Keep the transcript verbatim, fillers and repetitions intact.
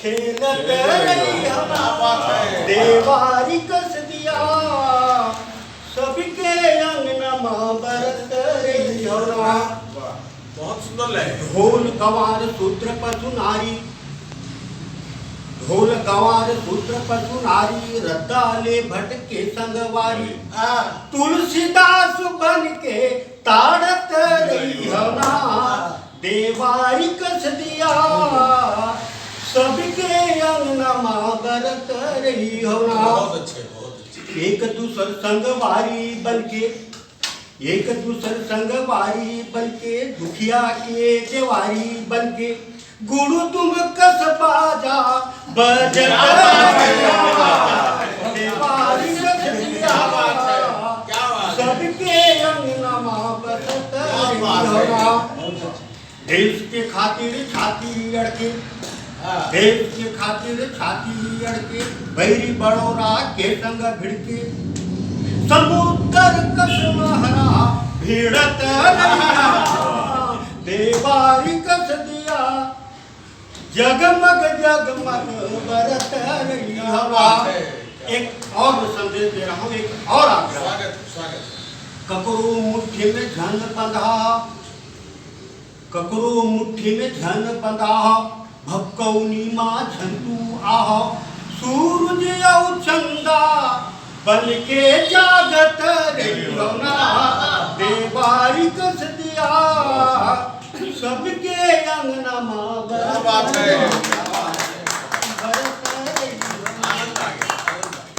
खेलत रही हवा, देवारी कस दिया, सबके अंगना मा बरत रही हवा। बहुत सुंदर लय। ढोल गवार शूद्र पशु नारी, ढोल गवार शूद्र पशु नारी, रद्दा ले भटके संगवारी। हाँ। तुलसीदास बन के ताड़त रही हवा, देवारी कस दिया, सबके अंगना मा बरत रही हवा। बहुत अच्छे, बहुत अच्छे। एक दूसर संगवारी बन के, एक दूसर संगवारी बन के, दुखिया के देवारी बन के, गुरु तुम कस बाजा बजत रही हवा, देवारी कस दिया, क्या बात है? सबके अंगना मा बसत रही हवा। देश के खातिर छाती अड़के, हाँ। देश के खातिर छाती अड़के, बैरी बड़ोरा के संग भिड़के, समुद्र कस लहरा भिड़त रही हवा, देवारी कस दिया, जगमग जगमग बरत रही हवा। एक और संदेश दे रहा हूँ, एक और आग्रह। स्वागत, स्वागत। ककरो मुट्ठी में झन बंधा, ककरो मुट्ठी में झन बंधा, भपकौनी मा झन तू आह, सूरज अउ चंदा बन के जागत रही हवा, देवारी कस दिया, सबके अंगना मा क्या बात है?